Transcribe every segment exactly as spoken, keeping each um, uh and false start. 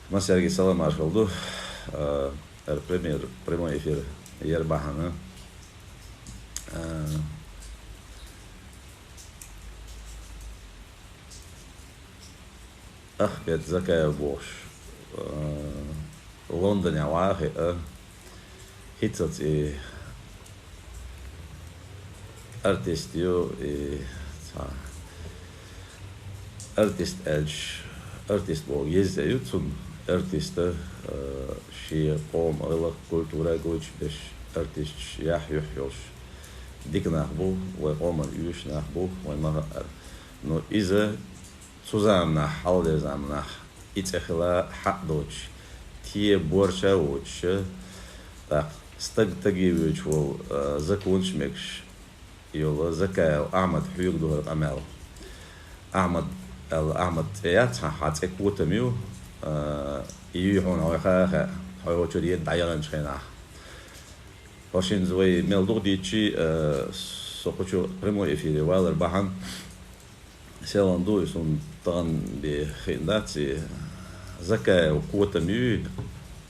Массаьрга салам-маршалла ду. Э, эр премьер, прямой эфир яр бахьана. Э, Ахмед Закаев бохуш, э, Лондоне вахе а, хӀинцалц и артист ю, и цхьа артист аьлча, артист боху еза ю цунна, артиста, э, шен къоман гӀиллакх, культура гойтуш берш артисташ яхь юьхь йолуш дика нах бу, вай къоман оьшуш нах бу, вай ма хаара. Но иза цу заманахь, хьалха заманахь и цӀе хила хьакъ доцуш, те борша а воцуш, тӀаккха стаг таге воьдуш волу, а, законаш мегаш йолу Закаев Ахьмад хьоьга ду хӀара къамел. Ахьмад аьлла, Ахьмад цӀе яц хьан, хьан цӀе котам ю, а, и юй хьуна хьой хаа а хаьа, хьой хӀокхучуьра едда дӀаяханчу хенахь. ХӀорш хӀинца вай мел дукха дийцчи, а, со кху чу прямой эфире валар бахьана, селхана ду, и суна тахана бен хиъна дац, и Закаев котам юй,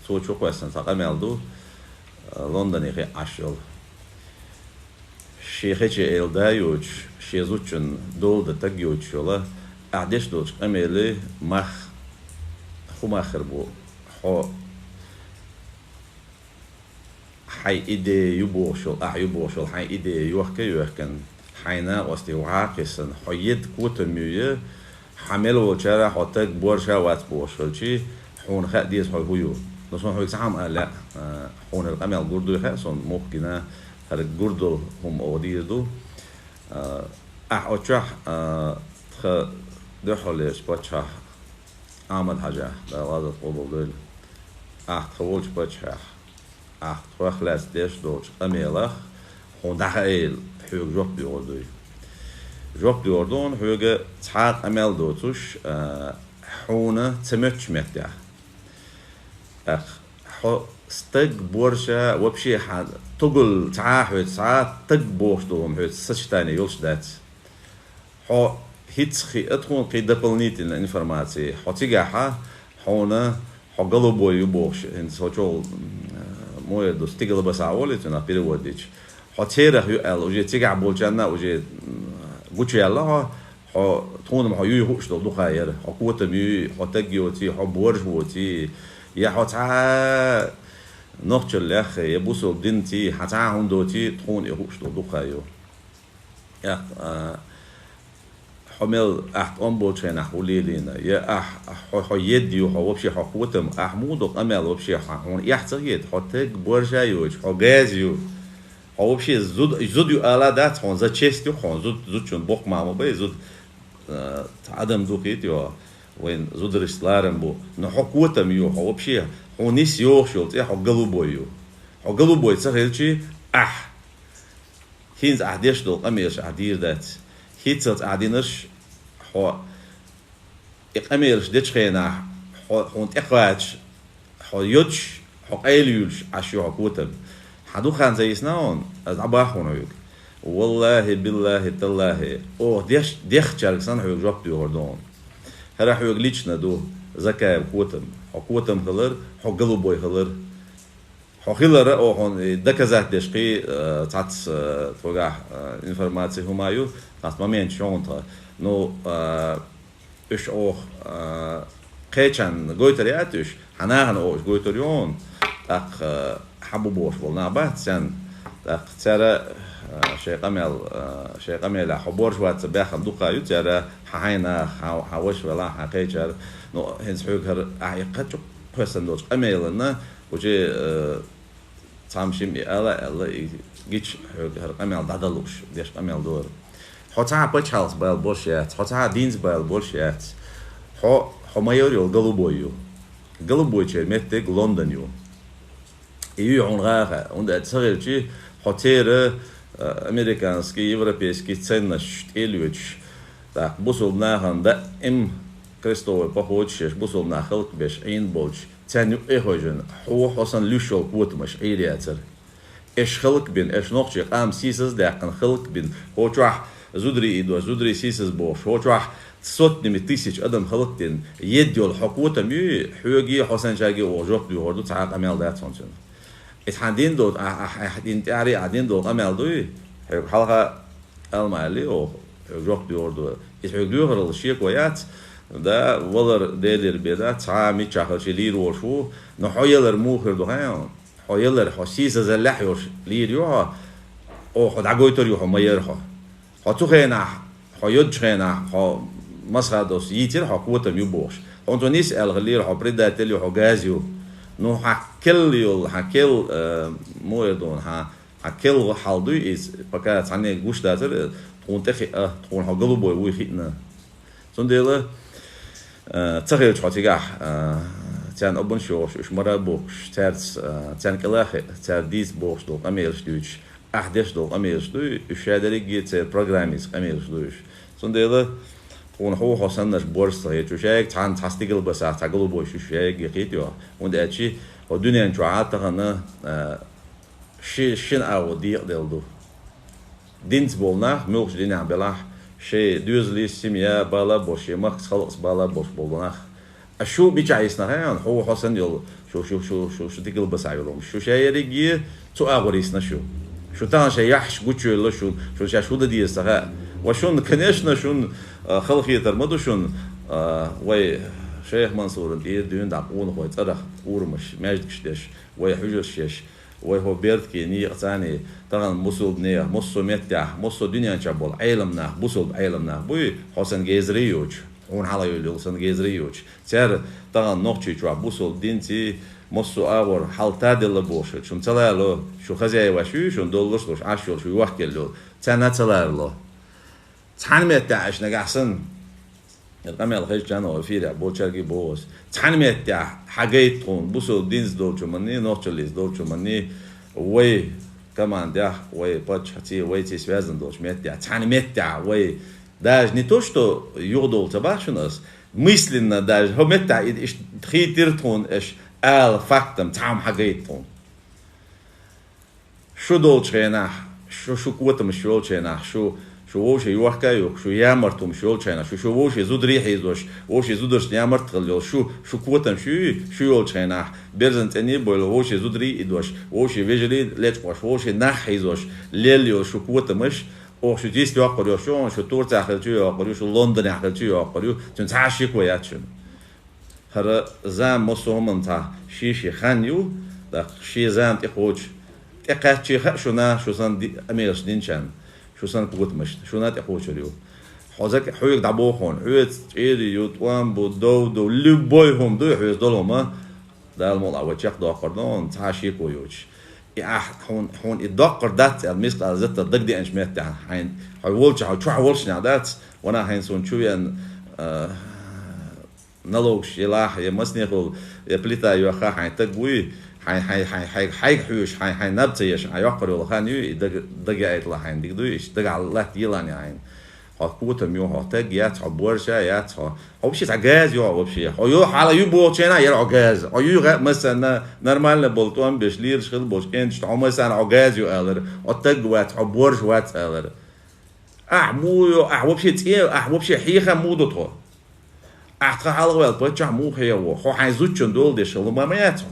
цо чу кхоьссина цхьа къамел ду, а, Лондоне хиъна Ӏаш йолу. Шен хече эла да йоцуш, шен зудчун дола дан таг йоцуш йолу, ахь деш долчу къамеле мах, хӀун мах хир бу, хьо хьайн идея ю бохуш йолу, ахь ю бохуш йолу хьайн идея йохка а йоьхкина, хьайн накъостий вахьа а кхиссина, хьо едда котам юй, хьан мел волчара хьо таг борша а вац бохуш хилчи, хьуна хаа деза хьо хӀун ю. Но суна хьоьга цхьа хӀума ала лаьа, а, хьуна хӀара къамел гур дуй хаьа суна, мухха гина хӀара гур долу хӀума оха дийр ду. А, ахь оцу чохь, а, тхан дуьххьарлерчу паччахь Ахьмад-Хьаьжа, Дала гӀазот къобалдойла, ахь тхан волчу паччахьех, ахь тхох лаьцна деш долчу къамелах хьуна дӀахаийла, хьоьга жоп доьхур дуй. Жоп доьхур ду хьуна хьоьга цхьа а къамел доцуш, а, хьуна ца моьттучу меттехь. ТӀаккха хьо стаг борша, вообще хьан тугал цхьа а хьоьца, цхьа а таг бохуш долу хӀума хьоьца сочетание йолуш дац. Хьо хӀинца хиъна тхуна кхин дополнительная информация. Хьо цигахьа, хьуна, хьо голубой ю бохуш, хӀинца хьо чул, м, муха ду, стеклобасахь олий цунах перевод дича. Хьо церах ю аьлла, уже цигахь болчарна уже, м, гучуяьлла хьо, хьо, тхуна-м хьо юй хууш долу дукха яра. Хьо котам юй, хьо таг йоций, хьо борша воций, я хьо цхьа а нохчалла лаьххий, я бусалба динций, хьан цхьа а хӀума доций, тхуна и хууш долу дукха ю. ТӀаккха, а, хьо мел ахь тӀом болчу хенахь хӀун лелийна? Я ахь, хьо, хьо едда ю, хьо вообще хьо котам, ахь муха до къамел вообще хьо, хьуна эхь ца хета, хьо таг борша а йоцуш, хьо газа ю. Хьо вообще зуда, зуда ю ала дац хьуна, за честь ю хьуна, зуд, зудчун боккха ма бай, зуда, а, цхьа адам ду кхета йо, вайн зударшца ларам бу. Но хьо котам ю, хьо вообще, хьуна нис йохуш йолу цӀе, хьо голубой ю. Хьо голубой ца хилчи, ахь ХӀинца ахь деш долу къамелаш ахь дийр дац. ХӀинцалц ахь динарш хьо и къамелаш дечу хенахь, хьо, хьуна тӀекхача, хьо йодуш, хьо къайлаюьйлуш Ӏаш ю хьо котам. Хьан дукха хан ца йисна хьуна, аса дӀабахьа хьуна хьоьга. Валлахи, биллахи, таллахи, оха деш, дехчаьрга санна хьоьга жоп доьхур ду хьуна. ХӀара хьоьга лично ду, Закаев котам. Хьо котам хилар, хьо голубой хилар. Хьо хилара, оха хьуна и доказать деш кхин, э, цхьацца, э, тхогахь, э, информаци хӀума ю, цхьацца моменташ ю хьуна тхан. Ну, э, уьш оха, э, кхечарна гойтур яц уьш, хьан нахана оха уьш гойтур ю хьуна, тӀаккха, э, хьан бу бохуш болу нах бац царна. ТӀаккха цара, э, шайн къамел, э, шайн къамелехь хьо борша вац ца баьхна дукха ю цара, хьан хьайн нах, хьан, хьан ваша велахь, хьан кхечара. Ну, хӀинца хьоьга хӀара ахь и кхачу кхоьссина долчу къамелана, уже, э, цхьамма шимма и ала аьлла, и гича хьоьга хӀара къамел дӀадала лууш, деш къамел дора. Хьо цхьа а пачхьалкхаца бала болуш яц, хьо цхьа а динца бала болуш яц. Хьо, хьо майор йолу голубой ю. Голубойчеран меттиг Лондон ю. И ю хьуна гӀаха, хӀунда аьлча ца хилчи, хьо церан, а, американский, европейский ценностьш тӀелоьцуш, тӀаккха бусулба нахана даим крестовый походаш еш, бусулба нах хӀаллакбеш Ӏийна болчу, царна юкъе а хевшина, хьо, хьо санна луьйш йолу котамаш Ӏийр яцара. Эш хӀаллакбина, эш нохчий къам сийсаз а даьккхина хӀаллакбина, хӀокху чохь, зударий идош, зударий сийсаз бохуш, хӀокху чохь сотнями тысяч адам хӀаллакдина, едда йолу хьо котам юй, хьоьгий, хьо санначаьргий оха жоп доьхур ду, цхьа а къамел дац хьуна цуьнан. Иза хьан дин долу, ахь, ахь, ахь дин тӀаьхьарий, ахь дин долу къамел дуй? Хьоьга хьалха ала ма аьллий оха, хьоьга жоп доьхур ду. Иза хьоьга доьхуралла шеко яц, да, валар Делера бен дац, цхьа а миччахь хилча лийр волуш ву, но хьо ялар муха хир ду хаьий хьуна? Хьо ялар, хьо сийсазаллехь йолуш лийр ю хьо, оха хьо дӀагойтур ю хьо ма яра хьо. Хьо цу хенахь, хьо йодучу хенахь, хьо масхадос йийцира хьо котам ю бохуш. Хьуна цо нийса аьлла хиллера, хьо предатель ю, хьо газа ю. Ну, хьан келла йолу, хьан келла, э, муха эр ду хьуна, хьан, хьан келла хьал дуй иза, пока цхьанне гуш дацара, тхуна тӀе хиъа, тхуна хьо голубой вуй хиъна. Цундела, э, ца хилча хьо цигахь, э, царна обанаш йохуш, уьш мара а бохуш, цаьрца, э, царна кӀела а хиъа, цара дийца бохуш долу къамелаш дуьйцуш, ахь деш долу къамелаш дуй, уьш ша дерриге а церан программица къамелаш дуй уьш. Цундела тхуна хьо, хьо саннарш борша ца хеташ, уьш шайга цхьаьна цхьа стигал басахь, цхьа голубой шу шайга яхийта йоху. ХӀунда аьлча хьо дуьнен чохь а тахана, а, ши-, шина агӀо декъаделла ду. Динца болу нах, муьлхачу динехь белахь, шайн доьзалица, семья бала а болуш, шайн махкаца, халкъаца бала а болуш болу нах. А шу мичахь йисна хаьий хьуна, хьо, хьо санна йолу, шу, шу, шу, шу, шу дика лабасахь йолу хӀума. Шу шаерриге цу агӀор йисна шу. Шу тахана шайн яххьаш гучуйолла шу, шу шаьш хӀун дан деза ца хаьа. Ва шуна, конечно, шуна, а, халахетар ма ду шуна, а, вай Шайх Мансуран тӀера дуьйна дӀа къонахой цӀарах урамаш, маьждигаш деш, вай хьуьжарш еш, вай хӀо бертке некъа царний, тахана бусулба нехан, массо а меттехь, массо а дуьнен чохь болу Ӏелам нах, бусулба Ӏелам нах буй, хьо санна гезарий йоцуш, хьуна хьалха йолу санна гезарий йоцуш. Цара тахана Нохчийчохь бусулба динций, массо а агӀор хьал таделла бохуш, шуна ца лало, шу хозяеваш юй, шуна долларш луш, Ӏаш йолу шу йохкелла йолу, царна а ца лало. Цхьана меттехь аша нагахь санна, я къамел хезча а, эфирехь болчаьрга а боху аса, цхьана меттехь хьан гайта тхуна, бусулба динца долчу манний, нохчаллица долчу манний, вай командехь, вай паччахьций, вайций связан долчу меттехь, цхьана меттехь вай, даже не то, что юхадовла ца боху шуна аса, мысленно даже, хӀо меттехь и, иштта хийтира тхуна аша ала фактам, цхьа хӀума хьан гайта тхуна. Шу долчу хенахь, шу, шу котамаш йолчу хенахь, шу, шу вовше йохка а йохка, шу ямарта хӀумаш йолчу хенахь, шу, шу вовше зударий хьийзош, вовше зударшна ямарта хила йолу, шу, шу котамаш юй, шу йолчу хенахь, берзан цӀений а бойла, вовше зударий а идош, вовше вежарий а лечкъош, вовше нах хьийзош, лелла йолу шу котамаш, оха шу дийста йоккхур ю, шу, шу Турцехь хилча а йоккхур ю, шу Лондонехь хилча а йоккхур ю, цуьнан цхьа а шеко яц шуна. ХӀара зама массо а хӀуманна цхьа шен-шен хан ю, тӀаккха шен зама тӀекхочуш. ТӀекхаьчча хаьа шуна, шу санна ди-, къамелаш динчарна, шу санна котамашна, шуна а тӀекхочур ю. Хьо зак-, хьоьга дӀабоху хьуна, хьоьца чӀерий ю, тӀом бу, дов ду, любой хӀума дуй, хьоьца долу хӀума, Дала мукъалахь вай чекхдоккхур ду хьуна, цхьа а шеко йоцуш. И ахь хьуна, хьуна и доккхур дац аьлла, мискъала затта дагадеанчу меттехь, хьайн, хьо волчу, хьо чохь волчу нах дац, ванах хьайна суна чу веана, а, налогаш елахь, я маснехула, я плита йоьххахь хьайн таг вуй, хьайн, хьайн, хьайн, хьайга, хьайга хьоьжуш, хьайн, хьайн наб ца еш, хьан йоккхур йолу хан юй, и дага, дага яийталахь хьайна дика дуй, иштта дагахь латта елахь хьайна. Хьо котам ю, хьо таг яц, хьо борша яц, хьо, хьо вообще цхьа газа ю хьо вообще. Хьо ю, хьала ю бохучу хенахь яра хьо газа. Хьо ю гӀа-, массарна нормально болу тӀом беш, лелаш хила болуш кӀенташна, хьо массарна хьо газа ю алара. Хьо таг вац, хьо борша вац алара. Ахь муха ю, ахь вообще цӀе, ахь вообще хьеха муха ду тхо? Ахь тхан хьалха ваьлла паччахь муха хьехаво? Хьо хьайн зудчун дола деш хила ма, ма яц хьо.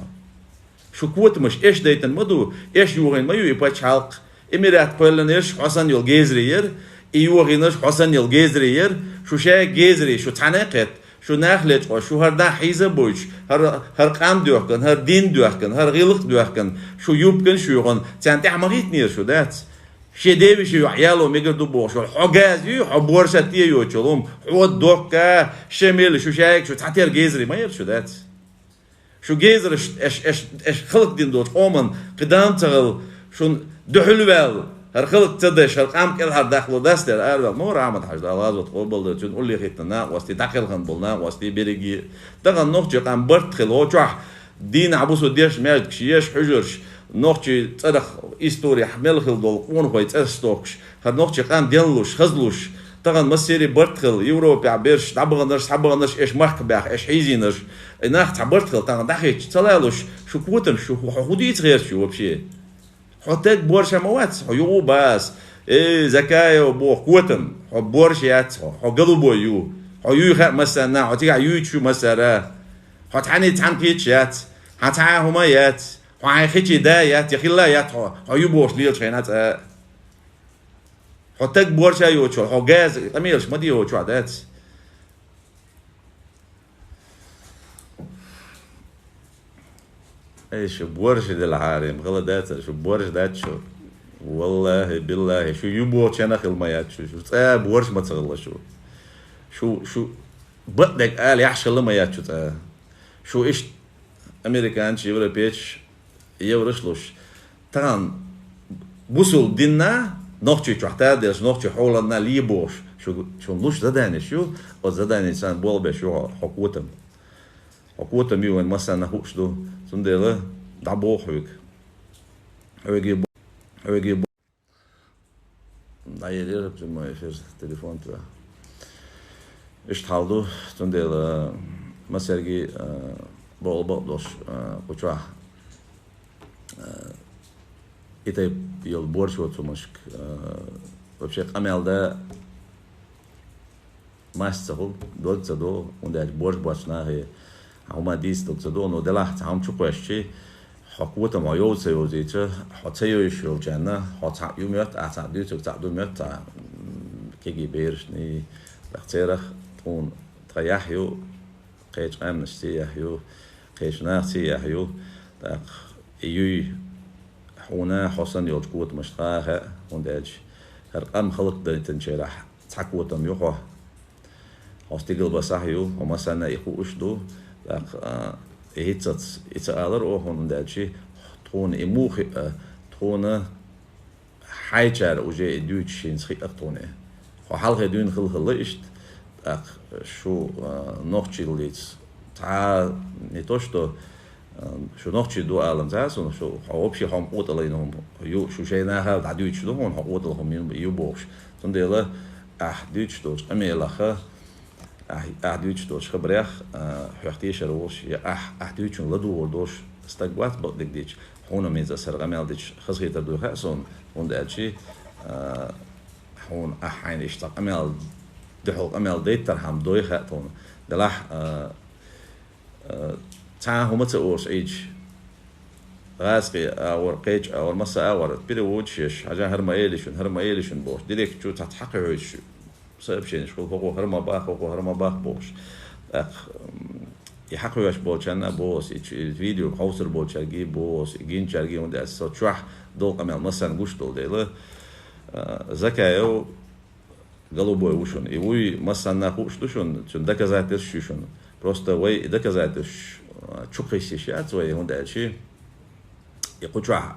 Шу котамаш эш дайтина ма ду, эш йохийна ма ю и пачхьалкх. Эмират кхоьллинарш хьо санна йолу гезарий яра, и йохийнарш хьо санна йолу гезарий яра, шу шайга гезарий, шу цхьаьна а кхетта, шу нах лечкъош, шу хӀара нах хьийза а бойтуш, хӀара, хӀара къам доьхкина, хӀара дин доьхкина, хӀара гӀиллакх а доьхкина, шу юбкан шу юхана, царна тӀаьхьа ма хӀиттинера шу, дац? Шен девиша юьхь яло мегар ду бохуш йолу, хьо газа юй, хьо борша те йоцуш йолу хӀума, хьо доккха, шен мелла шу шайга шу цхьатера гезарий ма яра шу, дац? Шу гезарш, эш, эш, эш халкъ дина долчу къоман кхидам ца хала, шуна дуьхьал ваьлла, хӀара халкъ ца деш, хӀара къам кӀелхьардаккхало дац дера араваьлла, ма вара Ахьмад-Хьажа, Дала гӀазот къобалдойла, цуьнан уллехь хӀиттина накъостий, дӀакхелхина болу накъостий берриге а. Тахана нохчийн къам барт хила, хӀо чохь дийнахь бусу деш маьждигаш еш, хьуьжарш, нохчийн цӀарах, исторехь мел хила долу къонахой цӀераш стохкуш, хӀара нохчийн къам денлуш, хазлуш, тахана массерий барт хила, Европехь берш, дӀабаханарш, схьабаханарш, эш махка баьхна, эш хьийзийнарш, и нах цхьа барт хила, тахана дӀахӀиттича ца лалуш, шу котам, шу хӀу-, хьо хӀун дийца гӀерташ ю вообще? Хьо таг борша ма вац, хьо юха а бац, Эй, Закаев, боху котам, хьо борша яц хьо, хьо голубой ю. Хьо юй хаьа массарна, хьо цигахь юьйцуш ю массара. Хьо цхьаьний цхьаьна кхеташ яц, хьан цхьа а хӀума яц, хьо хьайн хечи да яц, я хилла яц хьо, хьо ю бохуш лелаш хьайна цӀа. Хьо таг борша йоцуш, хьо газа къамелаш ма де йоцуш дац. Эй, шу борша делахьара, ма хала дацара, шу борша дац шу. Валлахи, биллахи, шу ю бохучарна хила ма яц шу, шу цӀа борша ма ца хилла шу. Шу, шу бакъдерг ала яхьаш хила ма яц шу цӀа. Шу иштта американцаш, европейцаш, евраш луш, тахана бусул динна, нохчий чохь тара дерш, нохчий хьоланна ле бохуш, шу, шун луш заданеш ю, оцу заданеш санна болх беш ю хьо, хьо котам. Хьо котам ю вайн массарна хууш ду, цундела дӀабоху хьоьга. Хьоьге бо-, хьоьге бо-, ДӀаелира прямой эфир, телефон тӀе. Иштта хьал ду, цундела массаьрга а, бакъ-, бакъдолуш, а, кху чохь, а, и тайпа йолу борша йоцу хӀуманашка, а, вообще къамел дан маста ца хуьлу, дог ца до, хӀунда аьлча борша боцу нахе хьан хӀума дийца дог ца до, но делахь цхьа хӀума чу кхоьссича, хьо котам хьо йовза ца йовзийча, хьо ца йовзуш йолчарна, хьо цхьаъ ю моьтту, ахь цхьаъ дуьйцург цхьаъ ду моьтту цхьа, м, кегий берашний, тӀаккха церах тхуна тхан яхь ю, кхечу къаьмнашций яхь ю, кхечу нахаций яхь ю, тӀаккха и юй хьуна хьо санна йолчу котамашна хаьа, хӀунда аьлча хӀара къам хӀаллакдайтинчарахь цхьа котам ю хьо. Хьо стигал басахь ю, хьо массарна и хууш ду, тӀаккха, а, и хӀинццалц и ца алара оха, хӀунда аьлча тхуна и муха хиъа, тхуна хьайчара уже и дуьйцуш хӀинца хиъа тхуна и. Хьо хьалхе дуьйна хила хилла иштта, тӀаккха шу, а, нохчийллица цхьа не то что, а, шу нохчий ду алан ца суна, шу хьо вообще хьо-м къотӀалла йина хӀума ю, шу шайн нахал дӀадуьйцуш ду хьуна, хьо къотӀалла хӀума ю, ю бохуш. Цундела ахь дуьйцуш долчу къамелаха, ахь, ахь дуьйцуш долчу хабарех, а, хьоьх тешар волуш, я ахь, ахь дуьйцучун ладугӀур долуш стаг вац бакъдерг дийцича, хьуна меца аса хӀара къамел дича хазахетар дуй хаьа суна, хӀунда аьлча, а, хьуна ахь хьайна иштта къамел, дуьхьал къамел дайттархьама дой хаьа тхуна. Делахь, а, Э, цхьа а хӀума ца олуш Ӏийча, гӀазкхи агӀор, кхечу агӀор, масса агӀор, переводчик еш, хьажа хӀара ма эли шуна, хӀара ма эли шуна бохуш, директ чу цхьацца хьакхуьйсуш сообщениш хуьлу, хӀокхо хӀара ма бах, хӀокхо хӀара ма бах бохуш. ТӀаккха, м, и хьакхуьйсуш болчарна а боху аса, и чу-, и видео хьовсур болчаьргий а боху аса, и гинчаьргий, хӀунда аьлча со чохь долу къамел массарна гуш долу дела, э, Закаев, Голубой ву шуна. И вуй массанна хууш ду шуна, цуьнан доказательстваш ю шуна. Просто вай и доказательстваш, а, чу кхиссиш яц вай, хӀунда аьлча и кху чохь,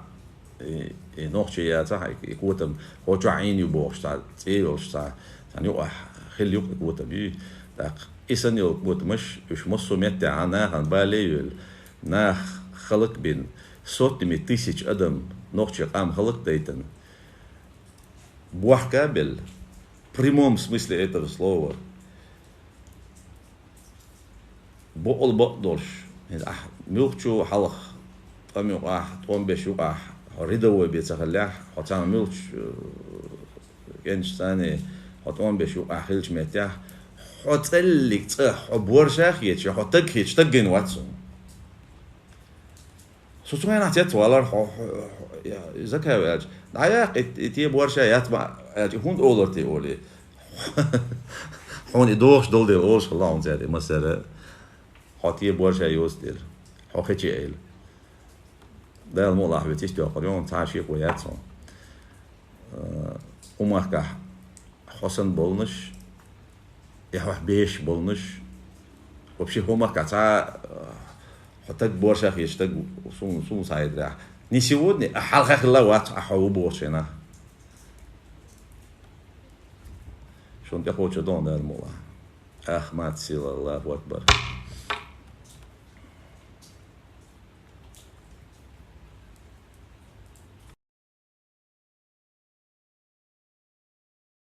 и, и нохчий яцахь, и, и котам, кху чохь Ӏийна ю бохуш цхьа, цӀе йолуш цхьа, цхьана юкъахь хилла юкъа и котам юй. ТӀаккха и санна йолу котамаш, уьш массо а меттехь а нахана бале а йолу, нах хӀаллакбина, сотнями тысяч адам нохчий къам хӀаллакдайтина. Бохка а белла, в прямом смысле этого слова, бакъал бакъдолуш, хӀинца ахь муьлххачу хьалха тӀом юкъахь, тӀом беш юкъахь, хьо рядовой бен ца хиллехь, хьо цхьана муьлххачу, э, кӀенташца, хьо тӀом беш юкъахь хиллачу меттехь, хьо цӀеллиг цӀа, хьо борша хеташ, хьо таг хеташ, таг гина вац хьуна. Со цу хенахь цец валар хьо, хьо, хьо, я, Закаев аьлча, дӀаяккха, и, и те борша яц ма аьлча, и хӀунда олар те олий? Хьуна и дохуш долу дела олуш хилла хьуна цара, и массара, хьо те борша йоцу дела, хьо хечи айла. Дала мукъалахь вецис тохкар, йогӀун цхьа а шеко яц хьуна. Э, кху махкахь хьо санна болнаш, я хьох бешаш болнаш, вообще хьо махкахь цхьа, э, хьо таг борша хеташ таг суна, суна схьахетарехь. Не сегодня, а хьалха хилла вац, а хьо ву бохучу хенахь. Шуна тӀекхочур ду хьуна Дала мукъалахь. Ахмат сила, Аллаху акбар.